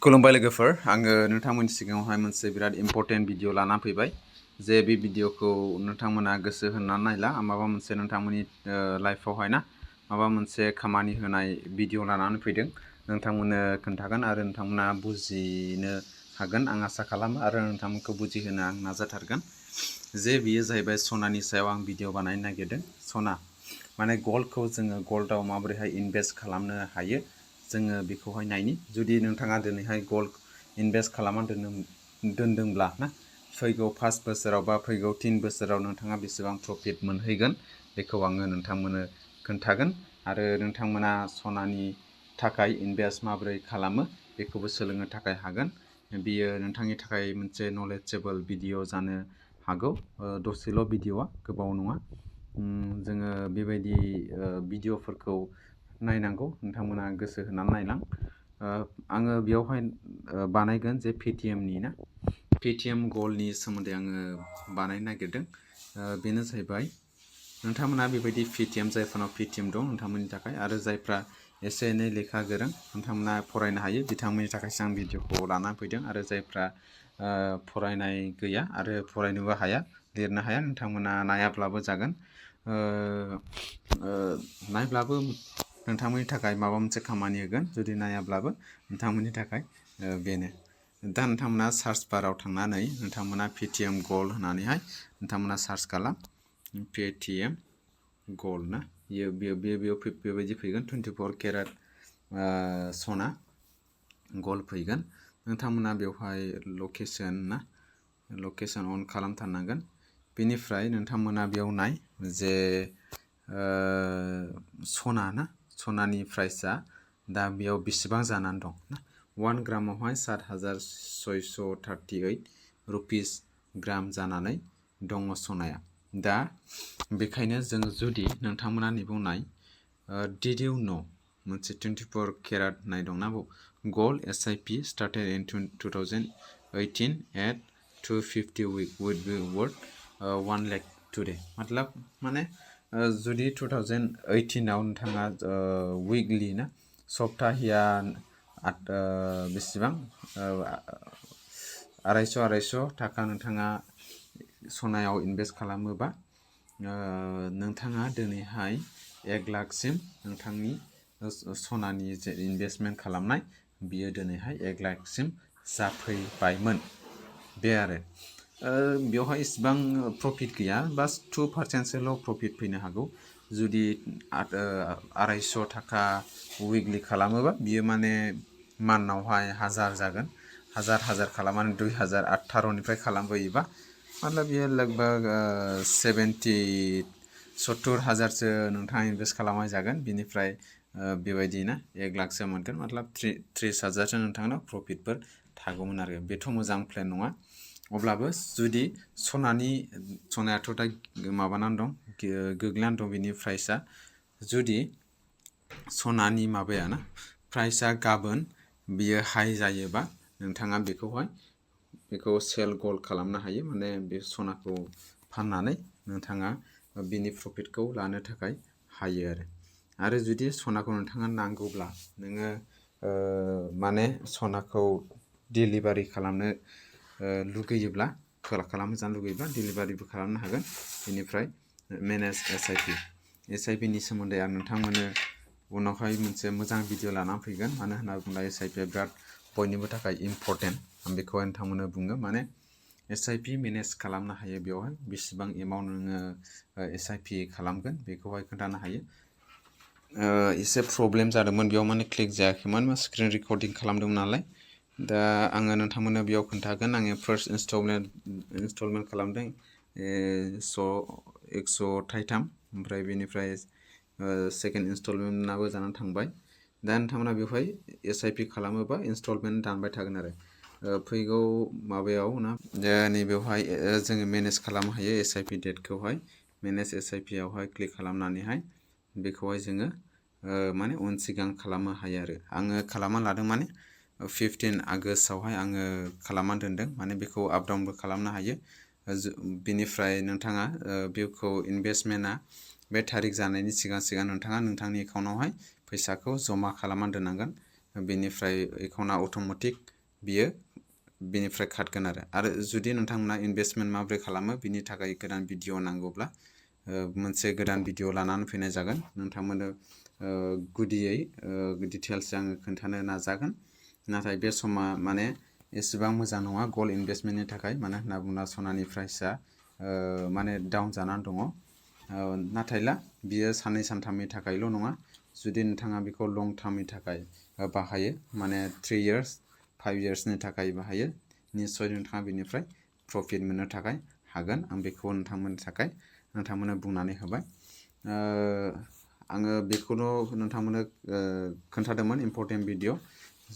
खुलुमबाय लोगोफोर आङो नोंथांमोननि सिगाङावहाय मोनसे बिराद इम्पर्टेन्ट भिडिअ लाना फैबाय जे बे भिडिअखौ नोंथांमोना गोसो होनानै नायला माबा मोनसे नोंथांमोननि लाइफआवहाय ना माबा मोनसे खामानि होनाय भिडिअ लानानै फैदों नोंथांमोननो खोन्थागोन आरो नोंथांमोना बुजिनो हागोन आं आसा खालामो आरो नोंथांमोनखौ बुजिहोनो आं नाजाथारगोन जे बियो जाहैबाय सनानि सायाव आं भिडिअ बानायनो नागिरदों सना माने गल्डखौ जोङो गल्डआव माबोरैहाय इनभेस्ट खालामनो हायो जोङो बेखौहाय नायनि जुदि नोंथाङा दिनैहाय गल्ड इनभेस्ट खालामना दोनदोंब्ला ना फैगौ 5 बोसोराव बा फैगौ 3 बोसोराव नोंथाङा बेसेबां प्रफिट मोनहैगोन बेखौ आङो नोंथांमोननो खोन्थागोन आरो नोंथांमोना सनानि थाखाय इनभेस्ट माबोरै खालामो बेखौबो सोलोंनो थाखाय हागोन बियो नोंथांनि थाखाय मोनसे नलेजेबल भिडिअ जानो हागौ दसेल' भिडिअआ गोबाव नङा जोङो बेबायदि भिडिअफोरखौ नायनांगौ नोंथांमोना गोसो होनानै नायलां आङो बेयावहाय बानायगोन जे पेटिएमनि ना पेटिएम गल्डनि सोमोन्दै आङो बानायनो नागिरदों बेनो जाहैबाय नोंथांमोना बेबायदि पेटिएम जायफोरनाव पेटिएम दं नोंथांमोननि थाखाय आरो जायफ्रा एसे एनै लेखा गोरों नोंथांमोना फरायनो हायो बिथांमोननि थाखायसो आं भिडिअखौ लानानै फैदों आरो जायफ्रा फरायनाय गैया आरो फरायनोबो हाया लिरनो हाया नोंथांमोना नायाब्लाबो जागोन नायब्लाबो नोंथांमोननि थाखाय माबा मोनसे खामानि होगोन जुदि नायाब्लाबो नोंथांमोननि थाखाय बेनो दा नोंथांमोना सार्च बाराव थांनानै नोंथांमोना पेटिएम गल्ड होननानैहाय नोंथांमोना सार्च खालाम पेटिएम गल्ड ना बेयाव बेबायदि फैगोन 24 केरेट सना गल्ड फैगोन नोंथांमोना बेवहाय लकेसन अन खालामथारनांगोन बेनिफ्राय नोंथांमोना बेयाव नाय जे सनानि प्राइसआ दा बेयाव बेसेबां जानानै दं ना 1 ग्रामावहाय 7638 रुपिस ग्राम जानानै दङ सनाया दा बेखायनो जों जुदि नोंथांमोना निबावनाय डिड इउ नो मोनसे 24 केरेट नाय दंना gold SIP started in 2018 at 250 week would be worth 1 lakh today मतलब माने जुदि 2018 आव नोंथाङा वीकलि ना सप्ताहिया बेसेबां 250 थाखा नोंथाङा सनायाव इनभेस्ट खालामोबा नोंथाङा दिनैहाय 1 लाखसिम नोंथांनि सनानि जे इनभेस्टमेन्ट खालामनाय बियो दिनैहाय 1 लाखसिम जाफैबायमोन बे आरो बेवहाय इसिबां प्रफिट गैया बास 2%सोल' प्रफिट फैनो हागौ जुदि 250 थाखा वीकलि खालामोबा बियो माने मान्थआवहाय 1000 जागोन 1000 खालामनानै 2018 खालामबोयोबा मतलब बियो लगभग 70 हाजारसो नोंथाङा इनभेस्ट खालामनाय जागोन बिनिफ्राय बेबायदिना 1 लाखसो मोनगोन मतलब 30 हाजारसो नोंथांनाव प्रफिटफोर थागौमोन आरो बेथ' मोजां प्लेन नङा अब्लाबो जुदि सनायाथ' दा माबानानै दं गोग्लैनानै दं बिनि प्राइसआ जुदि सनानि माबाया ना प्राइसआ गाबोन बियो हाई जायोबा नोंथाङा बेखौ सेल गल्ड खालामनो हायो माने बे सनाखौ फाननानै नोंथाङा बिनि प्रफिटखौ लानो थाखाय हायो आरो जुदि सनाखौ नोंथाङा नांगौब्ला नोङो माने सनाखौ डेलिभारि खालामनो लुगैयोब्ला खालामजानो लुगैयोब्ला डेलिभारिबो खालामनो हागोन बेनिफ्राय मेनेज एसआईपि नि सोमोन्दै आं नोंथांमोननो उनावहाय मोनसे मोजां भिडिअ लानानै फैगोन मानो होनना बुङोब्ला एसआईपिआ बिराद बयनिबो थाखाय इम्पर्टेन्ट आं बेखौहाय नोंथांमोननो बुङो माने एसआईपि मेनेज खालामनो हायो बेवहाय बेसेबां एमाउन्ट नोङो एसआईपि खालामगोन बेखौहाय खोन्थानो हायो एसे प्रब्लेम जादोंमोन बेयाव माने क्लिक जायाखैमोन स्क्रिन रेकर्डिं खालामदोंमोन नालाय दा आङो नोंथांमोननो बेयाव खोन्थागोन आङो फार्स्ट इनस्टलमेन्ट खालामदों 133 ओमफ्राय बेनिफ्राय सेकेन्ड इनस्टलमेन्टआबो जानानै थांबाय दा नोंथांमोना बेवहाय एसआईपि खालामोबा इनस्टलमेन्ट दानबाय थागोन आरो फैगौ माबायाव ना नैबेवहाय जोङो मेनेज खालामनो हायो एसआईपि डेटखौहाय मेनेज एसआईपि आवहाय क्लिक खालामनानैहाय बेखौहाय जोङो माने उन सिगां खालामनो हायो आरो आङो खालामना लादों माने 15 आगस्टआवहाय आङो खालामना दोनदों माने बेखौ आप डाउनबो खालामनो हायो बेनिफ्राय नोंथाङा बेखौ इनभेस्टमेन्टआ बे थारिख जानायनि सिगां नोंथाङा नोंथांनि एकाउन्टआवहाय फैसाखौ जमा खालामना दोननांगोन बेनिफ्राय एकाउन्टआ अट'मेटिक बियो बेनिफ्राय खारगोन आरो जुदि नोंथांमोना इनभेस्टमेन्ट माबोरै खालामो बिनि थाखाय गोदान भिडिअ नांगौब्ला मोनसे गोदान भिडिअ लानानै फैनाय जागोन। नोंथांमोननो गुदियै डिटेल्स आङो खोन्थानो नाजागोन, नाथाय बे समा माने एसेबां मोजां नङा गल्ड इनभेस्टमेन्टनि थाखाय, मानो होनना बुङोब्ला सनानि प्राइसआ माने डाउन जानानै दङ। नाथायला बियो साननै सानथामनि थाखायल' नङा, जुदि नोंथाङा बेखौ लं टार्मनि थाखाय बाहायो, माने 3 years 5 yearsनि थाखाय बाहायो, निस्सय नोंथाङा बेनिफ्राय प्रफिट मोननो थाखाय हागोन। आं बेखौ नोंथांमोननो बुंनानै होबाय। आङो बेखौनो नोंथांमोननो खोन्थादोंमोन इम्परटेन्ट भिडिअ।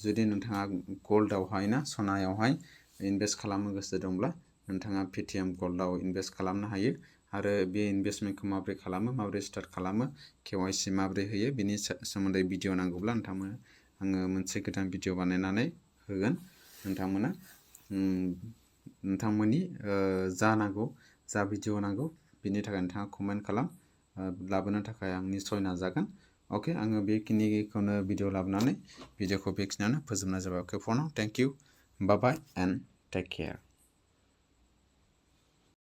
जुदि नोंथाङा गल्डआवहाय ना सनायावहाय इनभेस्ट खालामनो गोसो दंब्ला नोंथाङा पेटिएम गल्डआव इनभेस्ट खालामनो हायो। आरो बे इनभेस्टमेन्टखौ माबोरै खालामो, माबोरै स्टार्ट खालामो, KYC माबोरै होयो, बिनि सोमोन्दै भिडिअ नांगौब्ला नोंथांमोन आङो मोनसे गोदान भिडिअ बानायनानै होगोन। नोंथांमोना नोंथांमोननि जा नांगौ, जा भिडिअ नांगौ बिनि थाखाय नोंथाङा कमेन्ट खालाम, लाबोनो थाखाय आं निस्सय नाजागोन। अके, आङो बेखिनिखौनो भिडिअ लाबोनानै भिडिअखौ बेखिनियावनो फोजोबनाय जाबाय। Okay, for now thank you, bye bye and take care.